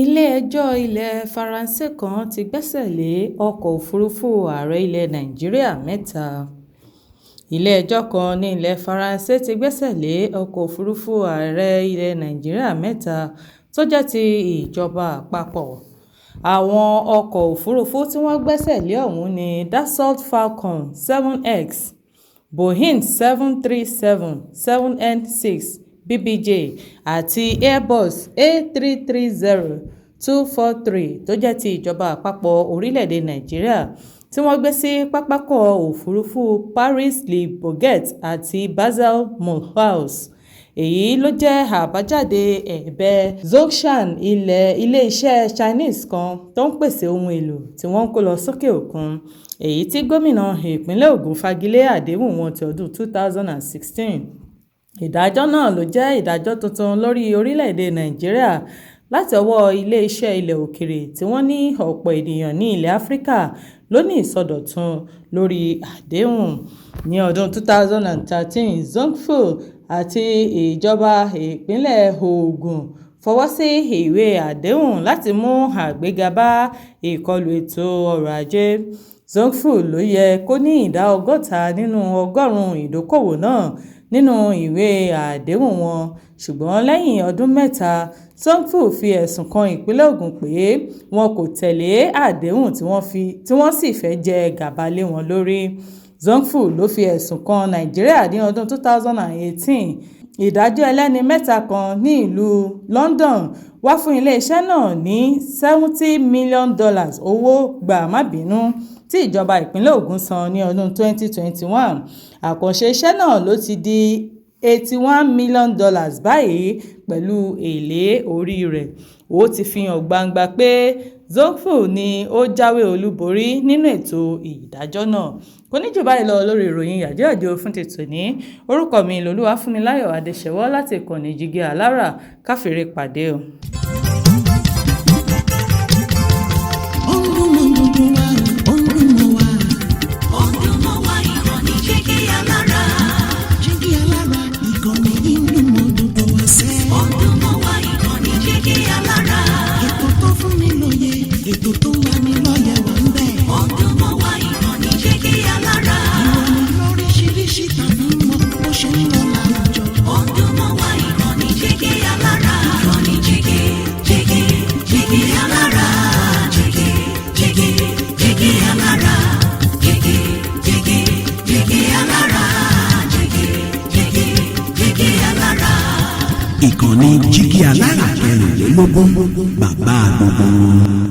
Ilé-ẹjọ́ ilẹ̀ Faransé kan ti gbẹ́sẹ̀ lé ọkọ̀ òfurufú ààrẹ ilẹ̀ Nàìjíríà mẹ́ta. Ilé-ẹjọ́ kan ní ilẹ̀ Faransé ti gbẹ́sẹ̀ lé ọkọ̀ òfurufú ààrẹ ilẹ̀ Nàìjíríà mẹ́ta tó jẹ́ ti ìjọba àpapọ̀. Àwọn ọkọ̀ òfurufú tí wọ́n gbẹ́sẹ̀ lé ọ̀hún ni Dassault Falcon 7X, Boeing 737-7N6 BBJ àti Airbus A330-243 tó jẹ́ ti ìjọba àpapọ̀ orílẹ̀-èdè Nàìjíríà tí wọ́n gbé sí pápákọ̀ òfurufú Paris-Le Bourget àti Basel-Mulhouse. Èyí ló jẹ́ àbájáde ẹ̀bẹ̀ Zhongshan, ilé-iṣẹ́ Chinese kan tó ń pèsè ohun èlò tí wọ́n ń kó lọ sókè òkun, èyí tí gómìnà ìpínlẹ̀ Ògùn fagilé àdéhùn wọn ti ọdún 2016. Ìdájọ́ náà ló jẹ́ ìdájọ́ tuntun lórí orílẹ̀-èdè Nàìjíríà láti ọwọ́ ilé-iṣẹ́ ilẹ̀ òkèèrè tí wọ́n ní ọ̀pọ̀ ènìyàn ní ilẹ̀ Áfíríkà ló ní ìsọdọ̀tun lórí àdéhùn. Ní ọdún 2013, Zhongfu àti ìjọba ìpínlẹ̀ Ògùn fọwọ́ sí ìwé àdéhùn láti mú àgbéga bá ìkọlù ètò ọrọ̀ ajé. Zhongfu ló yẹ kó ní ìdá 60 nínú ọgọ́rùn-ún ìdókòwò náà nínú ìwé àdéhùn wọn, ṣùgbọ́n lẹ́yìn ọdún mẹ́ta, Zhongfu fi ẹ̀sùn kan ìpínlẹ̀ Ògùn pé wọn kò tẹ̀lé àdéhùn tí wọ́n sì fẹ́ jẹ gàba lé wọn lórí. Zhongfu ló fi ẹ̀sùn kan Nàìjíríà ní ọdún 2018. Ìdájọ́ ẹlẹ́ni mẹ́ta kan ní ìlú London wá fún ilé-iṣẹ́ náà ní $70 million owó gbà-má-bínú tí ìjọba ìpínlẹ̀ Ògùn san ní ọdún 2021. Àkànṣe iṣẹ́ náà ló ti di $81 million báyìí pẹ̀lú èlé orí rẹ̀. Ó ti fi hàn gbangba pé Zhongfu ni ó jáwé olúborí nínú ètò ìdájọ́ náà. Kò ní jù báyìí lọ lórí ìròyìn yàjóyàjó fún ti tòní. Orúkọ mi lolúwafúnmiláyọ̀ Adéṣẹwọ́ láti ìkànnì Jígí Alára. Káfíńre pàdé o. Ó ń dún mọ́ gbogbo wa, ó ń dún mọ́ wa. Ó ń dún mọ́ wa, ìkànnì Jígí Alára. Jígí Alára, ìkànnì yìí ń dún mọ́ gbogbo wa sẹ́. Ó ń dún mọ́ wa, ìkànnì Jígí Alára. Ètò tó fún ni lóye, ètò tó ń lani lọ́yẹ̀ wà ń bẹ̀. Ó ń dún mọ́ wa, ìkànnì Jígí Alára. Ìròyìn lóríṣiríṣi tàbí mọ́ bó ṣe ń lọ láwùjọ. Ó ń dún mọ́ wa, ìkànnì Jígí Alára. Ìkànnì Jígí, Jígí, Jígí Alára. Jígí, Jígí, Jígí Alára. Jígí, Jígí, Jígí Alára. Jígí, Jígí, Jígí Alára. Ìkànnì Jígí Alára 24, bàbá gbogbo wọn.